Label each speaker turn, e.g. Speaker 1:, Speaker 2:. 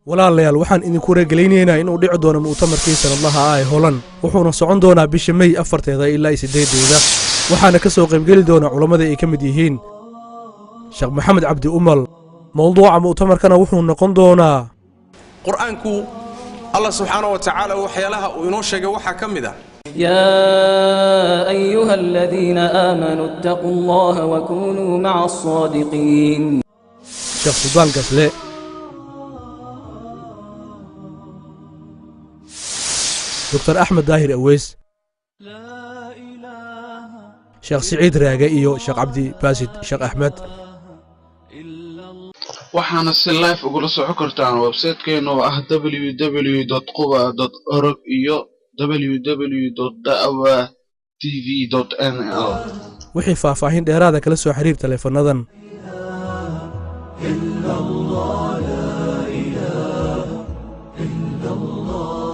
Speaker 1: Walaalayaal, waxaan idinku wargelaynaynaa inuu dhici doono mu'tamarkii sanadlaha ah ee Holan, wuxuuna socon doonaa bisha Mey 4-teeda ilaa 8-deeda, waxaana ka soo qaybgeli doona culammada ay ka mid yihiin Sheekh Maxamed Cabdi Umal. Mowduuca mu'tamarkana wuxuu noqon doonaa
Speaker 2: Qur-aanku. Allah subxaana wa tacaala waxyaalaha uu inoo sheegay waxaa ka mid ah:
Speaker 3: يا أيها الذين آمنوا اتقوا الله وكونوا مع الصادقين.
Speaker 1: Sheekh Suldaan Gasle, Doctor Axmed Daahir Aweys, Sheekh Siciid Raage iyo Sheekh Cabdi Baasid Sheekh Axmed.
Speaker 4: Waxaana si live ugula socon kartaan website-keena oo ah www.quba.org iyo www.da'wa tv.nl.
Speaker 1: Wixii faahfaahin dheeraada kala soo xiriir taleefanadan.
Speaker 5: إلا الله، لا إله إلا الله.